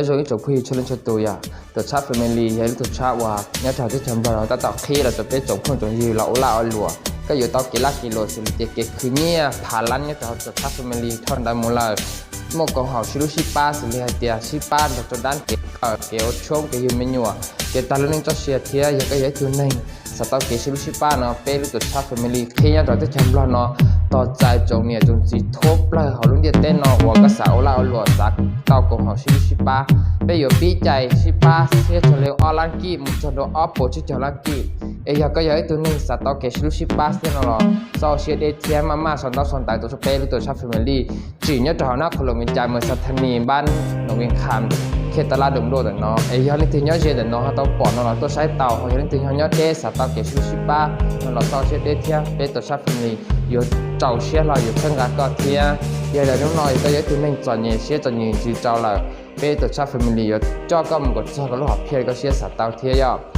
Nyob zoo ib tsoom phooj ywg txhua leej txhua tus yom. Tuam txhab Family yog ib lub tuam txhab uas nyob rau teb chaws Nplog no tab tom qhib los rau peb tsoom phooj tsoom ywg los ua laj ua luam. Koj yuav tau kev laj kev luam xws li tias kev khwv nyiaj phav lab nyob rau hauv tuam txhab Family dhau ntawd mus lawm. Muaj koom haum sib hlub sib pab xws li hais tias sib pab nrog rau dab kev kawm kev ua tshoob kev yug me nyuam, kev tag lub neej txoj sia thiab yog koj yog ib tug neeg xav tau kev sib hlub sib pab no peb lub tuam txhab Family qhib nyob rau teb chaws Nplog no tos txais tsoom niam tsoom txiv thoob plaws hauv lub ntiaj teb no uas koj xav ua laj ua luam xav tau koom haum sib hlub sib pab. Peb yuav pib cais sib pab siab txog li ob lab kij mus txog rau ob puas tsib caug lab kij. Es yog koj yog ib tug neeg xav tau kev sib hlub sib pab thiab no los txhob ua siab deb thiab maj maj sau ntaub sau ntawv tuaj rau peb lub tuam txhab Family tsim nyob rau hauv nab qhov luam me cas mus xa thaj ni npab num vin kham khiaj ta laj dum duaj ntawm no. Es yog leej twg nyob ze ntawm no ho tau pom no los tuaj saib tau, ho yog leej twg ho nyob deb xav tau kev sib hlub sib pab no los txhob ua siab deb thiab peb tuam txhab Family yuav rau siab hlo yuav txhawb nqa koj thiab. Yog li hnub no yog koj yog ib tug neeg txom nyem siab txom nyem ntsis rau lawm, peb tuam txhab Family yuav coj koj mus kom txog koj lub hom phiaj li koj siab xav tau thiab yom.